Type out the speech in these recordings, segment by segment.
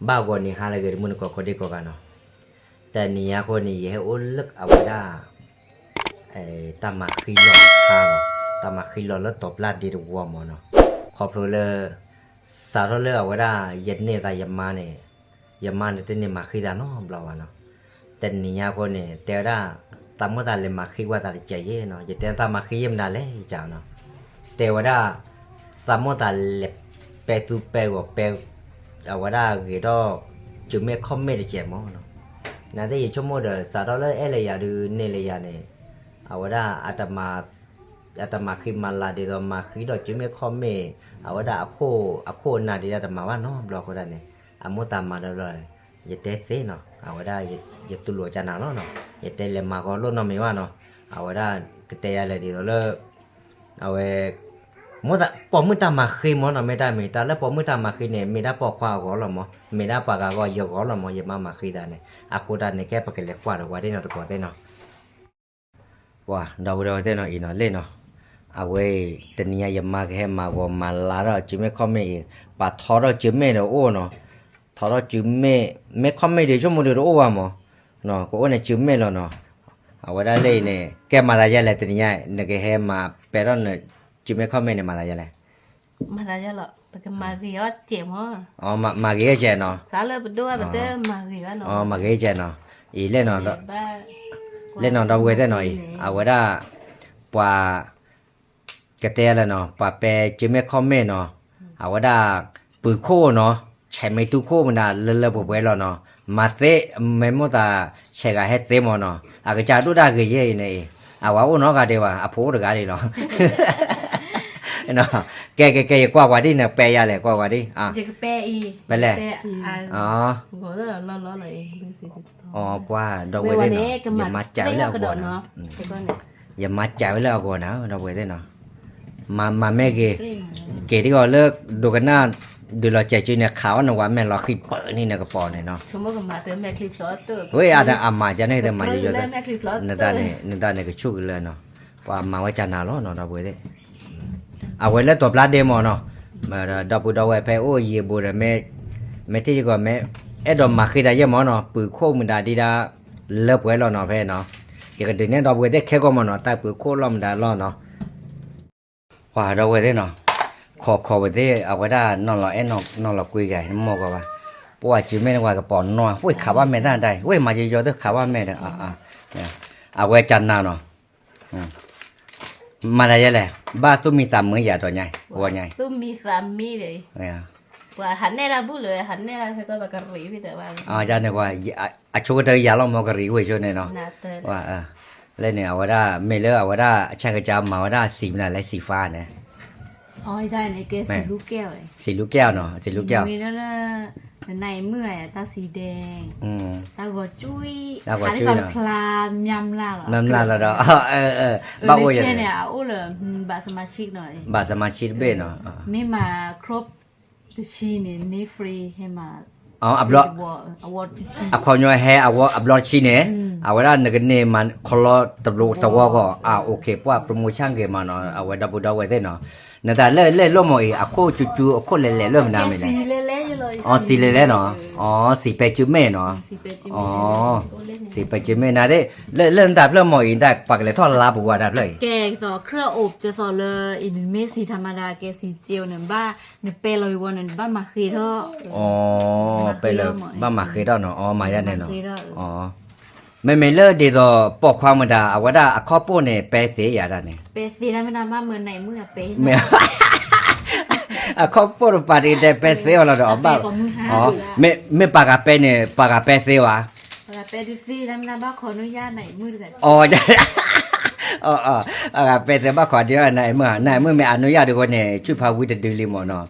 ဘၣ်ဂီၤနံၤဟါလၢအဂ့ၤ တမုၢ်နကိး ကိးဒံကိးဂၤနီၤ, တနံၤညါအဃိန့ၣ် ယဟဲအိၣ်လၢအဝဲဒၣ် တၢ်မၤဃံလီၤခါနီၤ, တၢ်မၤဃံလီၤလၢတီၤပျၢ်ဒ့တဝီမၢ်နီၤ, ခီဖျိလၢ စးထီၣ်လၢအဝဲဒၣ်ယန့ၢ်သးယမါန့ၣ်, ယမါန့ၣ်တန့ၢ်မၤဃံသးနီတဘျီဘၣ်နီၤ, တနံၤညါအဃိန့ၣ် တဲဝဲဒၣ် သးမိၢ်သးလဲၤမၤဃံကွၢ်သးတစဲးယဲနီၤ, ယတဲသးမၤဃံယဲၢ်မနုၤလဲၣ်ယကနီၤ, တဲဝဲဒၣ် သးမိၢ်သးလဲၤပဲသူပဲဂီၤပဲ အဝဲဒၣ်ဂ့ၤထီၣ် စုမ့ၣ်ခီၣ်မ့ၣ်တစဲးမၢ်နီၤ, နာ်သက့ယဆိကမိၣ်ဒီး စးထီၣ်လၢအဲၣ်လၢယၤဒုးန့ၢ်လၢယၤန့ၣ်, အဝဲဒၣ် အတမၤဃံမၤလၤဒ်သိးမၤဃံဒီးစုမ့ၣ်ခီၣ်မ့ၣ်, အဝဲဒၣ်အခိၣ်အနၢ်ဒ်တၢ်တမၤဘၣ်နီတဘျီအဃိဒၣ်န့ၣ်, အမိၢ်သးမၤဒီးဘျီ, ယတဲသ့နီၤ, အဝဲဒၣ် ယတူၢ်လိာ်ကနၤလီၤနီၤ, ယတဲလဲၤမၤဂီၤလိၣ်နီတမံၤဘၣ်နီၤ, အဝဲဒၣ်ကတဲယၤလဲၣ်ဒ်သိးလၢ အဝဲ ပိာ်မုၣ်တၢ်မၤဃံမၢ်နီၤ, မ့ၢ်တၢ်မ့ၢ်တၢ်လၢပိာ်မုၣ်တၢ်မၤဃံန့ၣ် မ့ၢ်ဒၣ်ပိာ်ခွါအဂီၢ်လီၤမၢ်, မ့ၢ်ဒၣ်ပှၤဂၤဂီၢ်ယဂီၢ်လီၤမၢ်, ယမါမၤဃံသးန့ၣ်, အဃိတၢ်န့ၣ် ကဲပကလဲၤကွၢ်ဒီးပှၤသ့ၣ်နီၤ တကိးသ့ၣ်နီၤ ပှၤဒီပုၢ်ဒီဝဲၢ်သ့ၣ်နီၤအံၤနီၤ လ့ၣ်နီၤ, အဝဲအံၤ တနံၤညါယမါကဟဲမၤဂီၤမၤလၤထီၣ်စုမ့ၣ်ခီၣ်မ့ၣ်အံၤ, ပာ်ထီထီၣ်စုမ့ၣ်ဒီးအိၣ်နီၤ, ထီထီၣ်စုမ့ၣ်, မ့ၣ်ခီၣ်မ့ၣ်ဒုးဆိကမိၣ်ဒုးတအိၣ်ဘၣ်မၢ်, ကအိၣ်န့ၣ်စုမ့ၣ်လီၤနီၤ, အဝဲဒၣ်လၢအံၤန့ၣ် ကဲမၤသးယဲလဲၣ် တနံၤညါ နကဟဲမၤပဲထီၣ်နစုမ့ၣ်ခီၣ်မ့ၣ်န့ၣ် မၤသးယဲလဲၣ် မၤသးယဲလီၤ, ပကမၤဂ့ၤအီၤစဲးမၢ်, မၤဂ့ၤအီၤစဲးနီၤ, စးလၢပဒိၣ်ဘၣ်ပတဲမၤဂ့ၤဘၣ်နီၤ, မၤဂ့ၤစဲးနီၤ, အံၤလဲၣ်နီၤ, လဲၣ်နီၤ ဒီပုၢ်ဝဲၢ်သ့ၣ်နီၤအံၤ အဝဲဒၣ် ပှၤ ကတဲလၢနီၤ ပှၤပဲစုမ့ၣ်ခီၣ်မ့ၣ်နီၤ, အဝဲဒၣ် ပုၤခိၣ်နီၤ, ဆဲးမ့ၢ်တူၢ်ခိၣ်မနုၤလၢလၢပှဲၤပှဲၤလီၤနီၤ, မၤသ့, မ့ၢ်မိၣ်သး ဆဲးဂၤဟဲသ့မၢ်နီၤ, အကစၢ်ဒိၣ်တၢ်ဂ့ၤယဲအံၤန့ၣ်အံၤ, အဝဲအိၣ်နီတဂၤဒံးဘၣ် အဖိအိၣ်တဂၤဒံးလီၤ, ကဲကဲကဲ ယကွၢ်ကွၢ်ဒံးန့ၣ် ပဲယၤလဲၣ် ကွၢ်ကွၢ်ဒံး, ပဲလဲၣ်, ပှၤဒီပုၢ်ဝဲၢ်သ့ၣ်နီၤ ယမၤစၢ်ဝဲလၢအဂီၢ်နီၤ, ယမၤစၢ်ဝဲလၢအဂီၢ်နီၤ ဒီပုၢ်ဝဲၢ်သ့ၣ်နီၤ, မၤမၤမ့ၢ်ဂ့ၤ, က့ၤဒ်အီၤလၢ ဒိကနၣ် ဒုးလီၤစဲးစုန့ၣ် ခးအီၣ်နဝၤမဲာ်လီၤဃံပၢၢ်န့ၣ်နကပီၤန့ၣ်နီၤ, ဝဲအတၢ်အမၤကန့ၣ် မၤယိယိသ့ၣ်, နတၢ်န့ၣ်ကဆူၣ်ကလၢာ်နီၤ, ပှၤမၤဝဲကနၤလီၤနီၤ ဒီပုၢ်ဝဲၢ်သ့ၣ် အဝဲလၢတီၤပျါဒ့မၢ်နီၤ, ဒီပုၢ်ဒီဝဲၢ်ဖဲအိၣ်ယံၤဘူးဒီး မ့ၢ်ထံၣ်ယဂီၢ်မ့ၢ် အဲၣ်ဒိးမၤဃံတၢ်ယဲၢ်မၢ်နီၤ, ပုၤခိၣ်မတၤဒံးဒၣ် လၢပှဲၤလီၤနီၤဖဲနီၤ, ယကဒုးနဲၣ်ဒီပုၢ်ဝဲၢ်သ့ၣ်ခဲကီၢ်မၢ်နီၤ, တၢ်ပုၤခိၣ်လီၤမတၤလီၤနီၤ, ပှၤဒီပုၢ်ဝဲၢ်သ့ၣ်နီၤ, ခိးခိးဝဲသ့ၣ် အဝဲဒၣ်နီၢ်လီၤအဲၣ်နီၢ်လီၤကွံဂၤ နမီၢ်ကီးဘၣ်, ပှၤစုမ့ၢ်နဝၤကပီၤနီၤ ဝဲခးဘၣ်မဲာ်တၢ်ဒၣ် ဝဲမၤယိယိသ့ၣ်ခးဘၣ်မဲာ်ဒီး, အဝဲကနၤနီၤ မၤတၢ်ယဲလဲၣ်, ဘၣ်သူၣ်မံသးမုာ်ယၤဒီးညါ, ဝဲညါ, သူၣ်မံသးမံဒီး, ပှၤဟးနဲၣ်တၢ်ဘူၣ်လၢၤ ဟးနဲၣ်တၢ်ဖဲကီၢ်ပှၤကရံးဝံၤဒီးဘၣ်, ယန့ၣ်ကွၢ်, အဆိကတၢၢ်ယၤလီၤမၢ်ကရံးဝံၤဆိန့ၣ်နီၤ, လၢန့ၣ် အဝဲဒၣ် မ့ၢ်လၢအဝဲဒၣ် အဆၢကစၢ်မၤဝဲဒၣ်စံးမနုၤလဲၣ် စံးဖါန့ၣ် စံးလူကဲၣ်နီၤ စံးလူကဲၣ်, နနၢ်အံၤမုၣ်ဧါ တၢ်စံးဒဲး, တၢ်ဂီၤကွံ, ဟးထီၣ်ကဖျါ မျၢ်မျၢ်လီၤ, မျၢ်မျၢ်လီၤဒီး, ဘၣ်အိၣ်ယဲန့ၣ် အအိၣ်လၢ ဘၣ်စမၤဆံကနီၤ, ဘၣ်စမၤဆံတဘ့ၣ်နီၤ, မ့ၢ်မၤ close တဆံန့ၣ် န့ၢ် free ဟဲမၤ, အခီပညီဟဲအဝီအဘျီတဆံန့ၣ်, အဝဲဒၣ်နကန့ၢ်မၤ close တဝီဂီၢ်, အ OK ပှၤ promotion ဂ့ၤမးနီၤ အဝဲဒီပုၢ်ဒီဝဲၢ်သ့ၣ်နီၤ, နတၢ်လၢလၢလိၣ်မးအံၤ အခိၣ်ကၠူကၠူအခိၣ်လဲၤလဲၤလၢမနုၤမ့ၢ်လဲၣ်, အစံးလဲၤလဲၣ်နီၤ, အစံးပဲစုမ့ၢ်နီၤ, စံးပဲစုမ့ၢ်နၤ, လၢနတၢ်ဖျၢၣ်မးအံၤ တၢ်ပှၤကလဲၤထီၣ်လါပူၤဝဲတၢ်ဖျၢၣ်အံၤ, ကဲသိး ခရၢၣ်အိၣ်ကဲသိးလၢအံၤ နမ့ၢ်စံးထးမၤဒၣ် ကဲစံးက့ဝဲန့ၣ် ဘၣ် နပဲလီၤဝံၤဝီန့ၣ် နဘၣ်မၤဃ့ထီၣ်, ပဲလီၤ ဘၣ်မၤဃ့ထီၣ်နီၤ, အီ မၤယါန့ၣ်နီၤ, မ့မ့ၢ်လၢဒ်သိးပိာ်ခွါမတၤ အဝဲဒၣ်အခီၣ်ပိၢ်န့ၣ် ပဲသ့ယၤဒၣ်န့ၣ်, ပဲသ့ဒၣ်မ့ၢ်ဒၣ်ဘၣ်မၢနံၤမုၣ်အပဲ, အခီၣ်ပိၢ်တပၤတကတဲပဲသ့အီၤလီၤဒီး, မ့ၢ်ပှၤဂၤပဲန့ၣ် ပှၤဂၤပဲသ့ဝဲ, ပှၤဂၤပဲဒုးသ့ဒၣ်မ့ၢ်ဒၣ်ဘၣ်ခီနူယါနံၤမုၣ်, အီ ပှၤဂၤပဲသ့ဘၣ်ခီဒ်နံၤမုၣ်, နံၤမုၣ်မ့ၢ်အနူယါဒုးဃိန့ၣ် ဆူၣ်ဖးဝံတဒုလံမးနီၤ,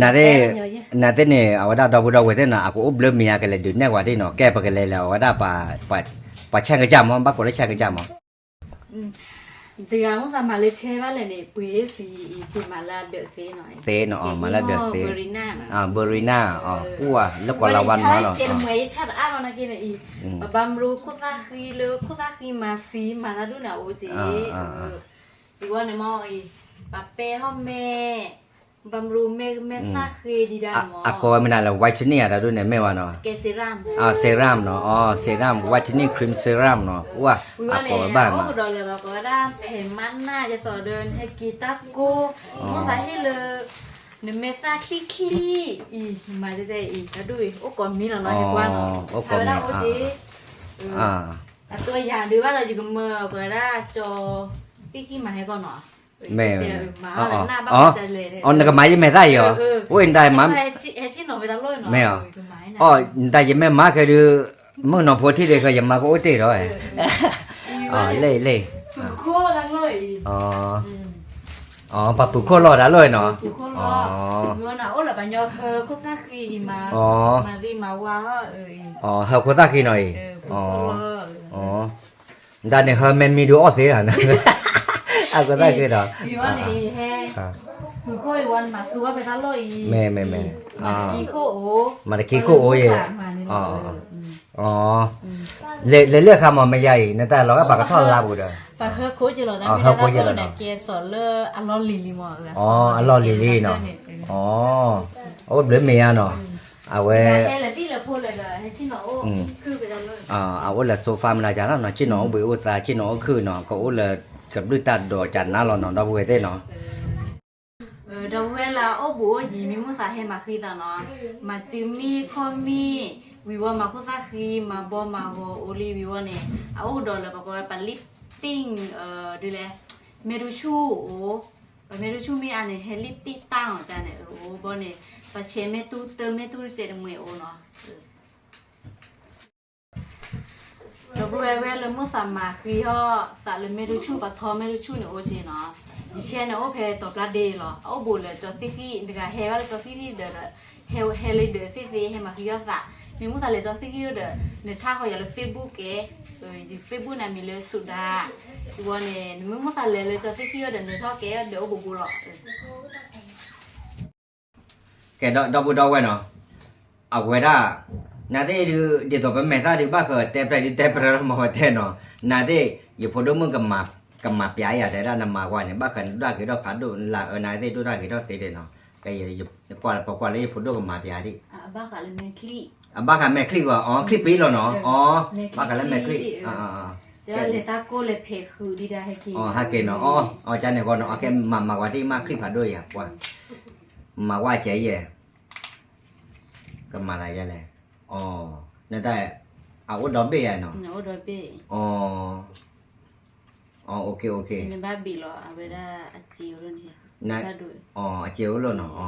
နသ့ၣ်န့ၣ် အဝဲဒၣ်ဒီပုၢ်ဒီဝဲၢ်သ့ၣ်နီၤ အကအိၣ်ဘျၢမံၤအကလဲၤဒုးနဲၣ်ဝဲဒၣ်နီၤ, ကဲပကလဲၤလဲၤအဝဲဒၣ် ပှၤဆဲးကစၢ်မး ဘၣ်ကိးလၢဆဲးကစၢ်မး တဂၤမိၣ်သးမၤလၢဆဲးဘၣ်လဲၣ်န့ၣ် ပှ့ၤစံးအံၤ က့ၤမၤလၢအဒၢးသ့နီၤ, မၤလၢအဒၢးသ့, ဘၢရံနၢ်, ဘၢရံနၢ်, ပှၤလၢကွၢ်လၢဝါနီၤလီၤ, ယဆၣ်တအါလီၤနာ်က့န့ၣ်အံၤ, ပဘၣ်မရူခိၣ်သၣ်ဃံလၢခိၣ်သၣ်ဃံမၤစံမၤတၢ်ဒူၣ်န့ၣ်အိၣ်က့, အံၤဝဲန့ၣ်မ့ၢ်အံၤ, ပှၤပဲဟီၣ်မဲာ် ဘၣ်မနုၤမ့ၢ်မဲာ်သၣ်ဃ့ဒံးဒၣ်မး, အကိးဝဲမနုၤလဲၣ် whitening တၢ်ဒ်န့ၣ်မ့ၢ်ဝဲနီၤ, serum နီၤ, serum နီၤ, serum whitening cream serum နီၤ, အိၣ်ဝဲအိၣ်ကဒီးလၢဘၣ်ကိးဝဲဒၣ် ဖဲမနၢ် ယသိးဒီး နဟဲက့ၤတၢ်ကိၢ်, မိၣ်သးဟ့ၣ်လၢ နမဲာ်သၣ်ချံချံအံၤ မၤဒ်အံၤ တၢ်ဒ်အံၤ အိၣ်ကိးမံၤလီၤနီၤ ဟဲကွၢ်နီၤ, ဆါဝဲဒၣ်အိၣ်က့ၤ အတိယၤဒုးဘၣ်ဒီး ယကမၢအီၤကွဲးဒၣ်ကၠီ သ့ၣ်ခံမၤဟဲကီနီၤ, မ့ၢ်, နကမၤယမဲာ်သၣ်အံၤအီၤ, အိၣ်နတၢ်မၤ, မ့ၢ်အီၤ, အီၤ နတၢ်ယမဲာ်မၤခဲဒုး, မုၢ်နီၢ်ဖိထံၣ်ဒံးဃီ ယမၤကအိၣ်တ့ၢ်ဒီး, လ့ၣ်လ့ၣ်, အီၤ ပှၤပူၤခိၣ်လီၤတၢ်လီၢ်နီၤ, အီၤ ဟၢခိၣ်သၣ်ဃံနီၤအံၤ, အီၤ တၢ်န့ၣ်ဟၢမဲာ်မံဒုးအီၣ်သ့လီၤ, အခိၣ်သၣ်ဃံဒီး, မ့ၢ်မ့ၢ်မ့ၢ်, မၤတက့ခိၣ်အိၣ်ယဲ, အီၤ လဲၤလၢအခါမ့ၢ်မ့ၢ်ယၤအံၤ နတၢ်လီၤဂာ်ပာ်ကထီၣ်လါပူၤဒီး, ဟၢခိၣ်က့ၤလီၤ, ဟၢခိၣ်က့ၤလီၤနီၤ, အီၤ အလီၢ်လံၤလံနီၤ, အီၤ အိၣ်ဘျုးမ့ၢ်ယါနီၤ, အဝဲ အအိၣ်လၢ sofa မနုၤကနီၤ, က့ၢ်နီၤအိၣ်ဘှံးအိၣ်သါ က့ၢ်နီၤအိၣ်ခုၣ်နီၤ, ကအိၣ်လၢကဘျုးတၢ်ဒိးကနါလီၤနီၤ ဒီပုၢ်ဝဲၢ်သ့ၣ်နီၤ. ဒီပုၢ်ဝဲၢ်လၢအအိၣ်ဘူးအိၣ်ယံၤ မ့ၢ်မိၣ်သးဟဲမၤဃံသးနီၤ, မၤစုမ့ၣ်ခီၣ်မ့ၣ်, ဝံၤဝီမၤခိၣ်သၣ်ဃံ မၤဘီမၤဂီၤအိၣ်လံဝံၤဝီန့ၣ် အအိၣ်ကဒီးလၢပကိးဝဲ ပလံၣ်သ့ၣ် ဒ်လဲၣ်, မဲာ်ဒိဆူၣ်အိၣ်, ပမဲာ်ဒိဆူၣ်မ့ၢ်အါန့ၣ် ဟဲလံၣ်သ့ၣ်တၢ်အီၤကန့ၣ် အိၣ်ဘီန့ၣ်, ပဆဲးမဲာ်တူၢ်တၢ်မဲာ်တူၢ်တစဲးတမှဲၤအိၣ်နီၤ. ဒီပုၢ်ဝဲၢ်လၢမိၣ်သးမၤဃံဟီၣ်သးလၢမဲာ်ဒိဆူၣ် ပထီမဲာ်ဒိဆူၣ်န့ၣ်အိၣ်က့နီၤ, ယဆဲန့ၣ်အိၣ်ဖဲတီၤပျၢ်ဒ့လီၤ, အအိၣ်ဘူးလၢကၠီသ့ၣ်ဃံၣ် တဂၤဟဲဘၣ်လၢကၠီသ့ၣ်ဃံၣ်ဒီး ဟဲလၢဒၢးသ့ၣ်သ့ၣ် ဟဲမၤဃံဟီၣ်သး, မ့ၢ်မိၣ်သးလဲၤကၠီသ့ၣ်ဃံၣ်ဒီး နထါဃီယၤလၢ Facebook ကဲ, ယ Facebook န့ၣ်မံၤလၢ Suda, ဝံၤန့ၣ် နမ့ၢ်မိၣ်သးလဲၤလၢကၠီသ့ၣ်ဃံၣ်ဒီး နထီၣ်ကဲဒီးအိၣ်ဘူးဘူးလီၤ. ကဲဒီပုၢ်ဒီဝဲၢ်နီၤ, အဝဲဒၣ် နသ့ၣ်ဒုး ဒ်သိးပမဲာ်သၣ်ဒုး ဘၣ်ဃးတဲပြဲးဒုးတဲပြဲးလီၤမၤဝဲတဲနီၤ, နသ့ၣ် ယဖိဒိၣ်မုၣ် ကမၤပျးယၤတဲဒၣ် နမၤကွၢ်န့ၣ် ဘၣ်ဃးနဒိၣ်တၢ်ဂ့ၤထီၣ်ဖးဒိၣ် လၢအၢ နသ့ၣ်ဒိၣ်တၢ်ဂ့ၤထီၣ်သ့ဒ့ၣ်နီၤ, ကဲ ပကွၢ်လၢယဖိဒိၣ်ကမၤပျးဒံး, အဘၣ်ဃးမဲာ်ချံၣ်ကွၢ် အီၤ ချံၣ်ပ့လီၤနီၤ, အီၤ ဘၣ်ဃးလၢမဲာ်ချံၣ်, အီၤ ဟဲက့ၤနီၤ, အီၤ ကန့ၣ်ဂီၢ်နီၤ အကဲမၤမၤကွၢ်ဒံး မ့ၢ်ချံၣ်ဖးဒိၣ်ယၤကွၢ်, မၤကွၢ်ကဲယဲ ကမၤသးယဲလဲၣ်, အီၤ နတၢ် အအိၣ်ဒီဘ့ၣ်ယဲနီၤ, အီၤ အီၤ OK OK, အစ့အိၣ်လီၤနီၤ,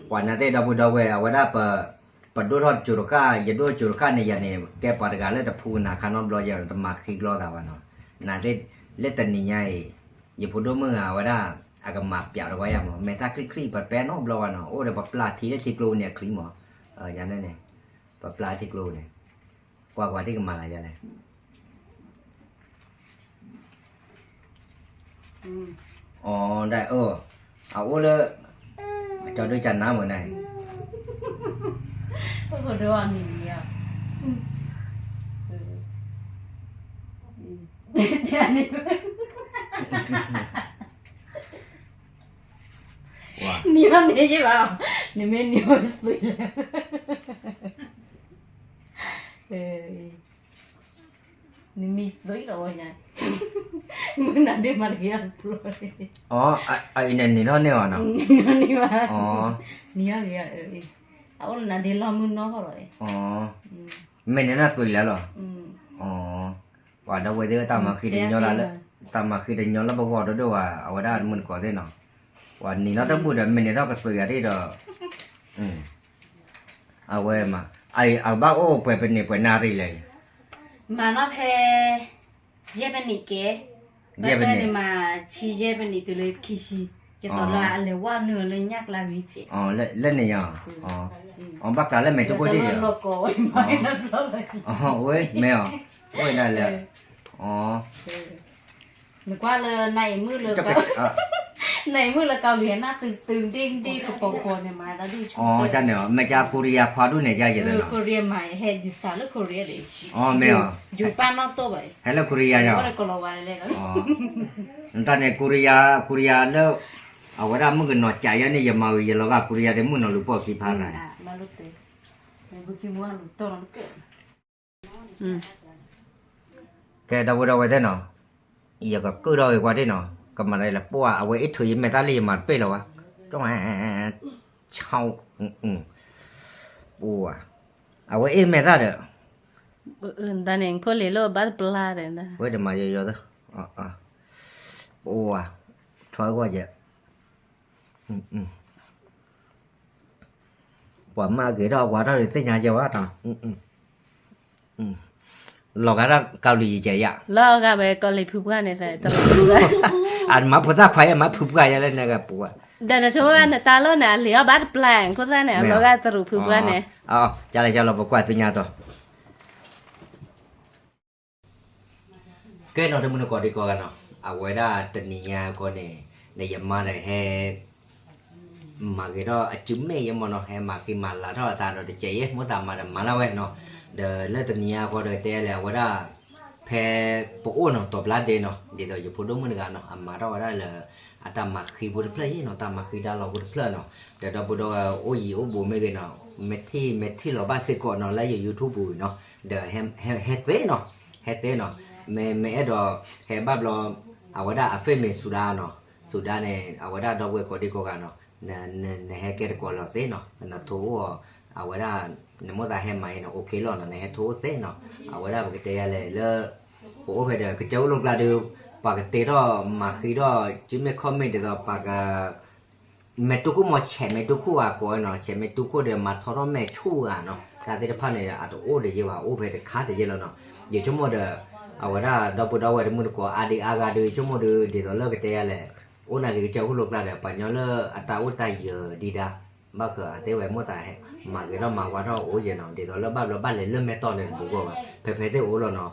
ပှၤနသ့ၣ်ဒီပုၢ်ဒီဝဲၢ် အဝဲဒၣ် ပဒိၣ်ထီၣ်ကၠိတဃၣ် ယဒိၣ်ကၠိတဃၣ်န့ၣ် ယၤန့ၣ် ကဲပှၤတဂၤလၢတဖူနၤခါနီတဘျီယဲ တမၤဃံကျီသးဘၣ်နီၤ, နသ့ၣ် လၢတနံၤညါအံၤ ယဖိဒိၣ်မုၣ်ဧါ အဝဲဒၣ် အကမၤပျးတဝဲယၤမး မဲာ်သၣ်ချံချံ ပပဲနီတဘျီဘၣ်နီၤ အိၣ်ဒီးပပျၢ်ထံလၢထံကျိန့ၣ်အချံမး, ယၤန့ၣ်န့ၣ် ပပျၢ်ထံကျိန့ၣ် ကွၢ်ကွၢ်ထံၣ်ကမၤသးယဲလဲၣ်, အီၤ ဒၣ်အၢ အအိၣ်လၢ ကၠီဒိၣ်ကၠီနါမးန့ၣ် နံၤအီၤန့ၣ်ယဘၣ်, နမ့ၢ်နံၤအီၤသွံၣ်လၢ နမံၤသွံၣ်လီၤဝဲညါ, မုၢ်နၤဒ့မၤတက့ၢ်အပျီ, အအံၤန့ၣ်နံၤထီၣ်န့ၢ်အီၤနီၤ, နံၤထီၣ်ဂ့ၤ, အအိၣ်လၢနၤဒ့လီၢ်မုၢ်နီၢ်ထီၣ်လီၤ, မ့ၢ်န့ၣ်နသွံၣ်လၢလီၤ, ပှၤဒီပုၢ်ဝဲၢ်သ့ၣ် တၢ်မၤဃံတညီလၢ, တၢ်မၤဃံတညီလၢပဂီၢ်ဒိၣ်ဒိၣ်ဝဲ အဝဲဒၣ်မုၢ်တကိးသ့ၣ်နီၤ, ပှၤနံၤထီၣ်တဘူၣ်ဒီး မ့ၢ်န့ၣ်ထီၣ်ကသွံၣ်ဂၤဒ်ဒီး, အဝဲမး, အဘၣ်အိၣ်ပှဲၤပနံာ်ပှဲၤနၣ်ရံၣ်လဲၣ်, မၤနီၣ်ဖဲ ယဲၢ်ပနံာ်ကဲ, ဘၣ်တၢ်န့ၣ်မၤဆံယဲၢ်ပနံာ်တုၤလၢခံဆံ, ယသိးလၢအလဲၤဝဲနုာ်လၢညၣ်ကျါဂ့ၤကဲး, လၢန့ၣ်ယါ, အဘၣ်ကျါလၢမဲာ်တကိၢ်ဒံးယါ, ဝဲမ့ၢ်အီၤ, ဝဲဒၣ်လဲၣ်, နကွၢ်လၢနအံၤမုၣ်လၢ, နအံၤမုၣ်လၢကီၢ်လံၤ နၢ်သုသုဒ့ဒ့ကပီၤကပီၤန့ၣ်မး, တၢ်န့ၣ် မ့ၢ်ကါ Korea ခွါဒိၣ်န့ၣ်ယါယဲလဲၣ်, Korea မးဟဲယစးလၢ Korea ဒီး, မ့ၢ်အီၤ, ယပၢ်နီၣ်တိၢ်ဘၣ်, ဟဲလၢ Korea ယါ, ကလီၤဝါလဲၣ်, နတၢ်န့ၣ် Korea, Korea လၢ, အဝဲဒၣ်မုၣ်ကနီၤကးယါန့ၣ် ယမၤဝံၤယလီၤဂာ်ကူတယါဒီး မုၣ်နီၤလူၤပိာ်ခံဖးရၤ ကဲ ဒီပုၢ်ဒီဝဲၢ်သ့ၣ်နီၤ, ယကကုၣ်ထီၣ်ဂ့ၤကွၢ်တ့ၢ်နီၤ, ကမၤလၢပှၢ် အဝဲအ့ၣ်ထုးယမဲာ်သၣ်လံ ယမၤတပ့ၢ်လၢၤဝဲ, ပှၢ် အဝဲအ့ၣ်မဲာ်သၣ်ဒီး တၢ်န့ၣ် ခိၣ်လံၤလိၣ်ဘၣ်တပျၢ်ဒီး ဝဲဒၣ်မၤယီၤယီၤသၢ ပှၢ် ထွဲကွၢ်ကဲ ပှၤမၤဂ့ၤထီၣ်အဝၤထီၣ်ဒီးသ့ၣ်ညါကဲဝဲတီၤ လီၤဂာ်ထီၣ်ကီၤလံၤယကဲယါ လီၤဂာ်ဝဲကီၤလံၤဖုပှၢ်န့ၣ် တရူးဖုပှၢ် အမၤဖိသၣ်ခွါယဲ မၤဖုပှၢ်ယဲလၢနကပှၢ် ဒီးနဆိကမိၣ်ဘၣ်နတၢ်လီၢ်န့ၣ် အလံၤအီၣ်ဘၣ်တပျၢ် ခိၣ်သၣ်န့ၣ် အလီၤဂာ်တရူးဖုပှၢ်န့ၣ် ကလဲၤကလဲၤ ပကွၢ်သ့ၣ်ညါတီၤ ကဲနီၤ တမုၢ်နကိးဒံကိးဂၤနီၤ, အဝဲဒၣ်တနံၤညါဃီန့ၣ် နယမါဒီးဟဲ မၤဂ့ၤထီၣ်အစုမ့ၣ်ယဲမ့ၢ်နီၤ, ဟဲမၤဃံမၤလၤထီၣ်အသးဒီးတစဲးယဲ မိၣ်သးမၤဒီးမၤလၢဝဲနီၤ, ဒီးလၢတနံၤညါဃီဒီးတဲလဲၣ် အဝဲဒၣ် ဖဲပအိၣ်နီၤ တီၤဘျါဒ့နီၤ ဒ်သိးယဖိဒိၣ်မုၣ်တဂၤနီၤ အမၤထီၣ်ဝဲဒၣ်လၢ အတၢ်မၤဃံဖိတဖျၢၣ်ယဲနီၤ တၢ်မၤဃံတၢ်လီၤဖိတဖျၢၣ်နီၤ, ဒီးဒီပုၢ်ဒီဝဲၢ်အိၣ်ယံၤအိၣ်ဘူးမ့ၢ်ဂ့ၤနီၤ, မ့ၢ်ထံၣ်မ့ၢ်ထံၣ်လီၤဘၣ်စ့ၢ်ကီးနီၤ လၢယ YouTube ပူၤနီၤ, ဒီးဟဲသ့နီၤ, ဟဲသ့နီၤ, မ့ၢ်မ့ၢ်အဲၣ်ဒိး ဟဲဘၣ်ဘျီ အဝဲဒၣ်အ Facebook နီၤ, စူၤဒါန့ၣ် အဝဲဒၣ်ဒီပုၢ်ဝဲၢ်ကိးဒံကိးဂၤနီၤ, နဟဲကဲတကိးလီၤသ့နီၤ, နထိအိၣ်အီၤ အဝဲဒၣ် နမိၣ်သးဟဲမၤအံၤနီၤ OK လီၤနီၤ, နဟဲထိအိၣ်သ့နီၤ, အဝဲဒၣ်ပကတဲယၤလဲၣ်လၢ ပအိၣ်ဖဲဒီး ကစၢၢ်အိၣ်လိာ်ကျါဒီး ပှၤကတဲထီၣ်မၤဃံထီၣ် စုမ့ၢ်ခီၣ်မ့ၢ်ဒ်သိးပှၤက မဲာ်တူၢ်ခိၣ်မ့ၢ်ဆဲးမဲာ်တူၢ်ခိၣ်ဧါကိးနီၤ, ဆဲးမဲာ်တူၢ်ခိၣ်ဒီးမၤထီထီၣ်မဲာ်ဆူၣ်ဧါနီၤ, တၢ်သ့ၣ်တဖၣ်န့ၣ် အတအိၣ်တယဲဘၣ် အိၣ်ဖဲတခါတယဲလီၤနီၤ, ယဆိကမိၣ်ဒီး အဝဲဒၣ်ဒီပုၢ်ဒီဝဲၢ်တမုၢ်တကိးအါဒံအါဂၤဒီး ယဆိကမိၣ်ဒီး ဒ်သိးလၢကတဲယၤလဲၣ်, အိၣ်နာ်က့ၤကစၢၢ်ဟူလိာ်ကျါဒီး ပှၤညီလၢအတၢ်အိၣ်တၢ်ယၢၤဒံးဒါ ဘၣ်ဃးအသ့ဝဲမိၣ်သးဟဲ မၤဂ့ၤထီၣ်မၤဝါထီၣ်အိၣ်ယဲနီၤ, ဒ်သိးလၢဘၣ်ဘျီဘၣ်လဲၤလၢမဲာ်တီၢ်န့ၣ်တဘူးကီၢ်ဘၣ်, ဖဲဖဲသ့ၣ်အိၣ်လီၤနီၤ,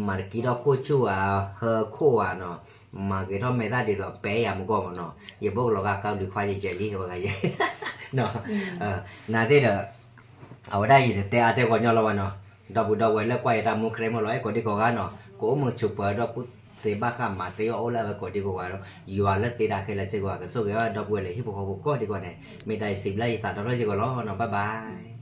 မၤတကံထီၣ်ခိၣ်ဆူၣ်ဧါ, ဟၢခိၣ်ဧါနီၤ, မၤဂ့ၤထီၣ်မဲာ်သၣ်ဒ်သိးပဲယၤမူကီၢ်မနီၤ, ယဘိၣ်ကလီၤဂာ်ကီၤလံၤခွါယဲယဲလံဝဲဂၤယဲ, နာ်သ့ၣ်ဒီးအဝဲဒၣ်ယတတဲအါတဲဂီၤညီလီၤဝဲနီၤ, ဒီပုၢ်ဒီဝဲၢ်လၢကွၢ်ယတၢ်မူခရံာ်မ့ၢ်လီၤ အဲၣ်ကိးဒံကိးဂၤနီၤ, ကအိၣ်မုာ်ဆိးပၢၤဒီးကူၣ်သ့ဘၣ်ဃးမၤသ့အီၣ်အိၣ်လၢအဝဲကိးဒံကိးဂၤဒီး ယွၤလၢသ့တၢ်ခဲလၢာ်စ့ၢ်ကီး ကဆိၣ်ဂ့ၤဒီပုၢ်ဝဲၢ်လၢဟံၣ်ဖိဃီဖိကိးဒံကိးဂၤန့ၣ် မ့ၢ်တၢ်ယစံးဘျုးယသးဒီဖျၢၣ်စ့ၢ်ကီးလီၤနီၤ, bye bye.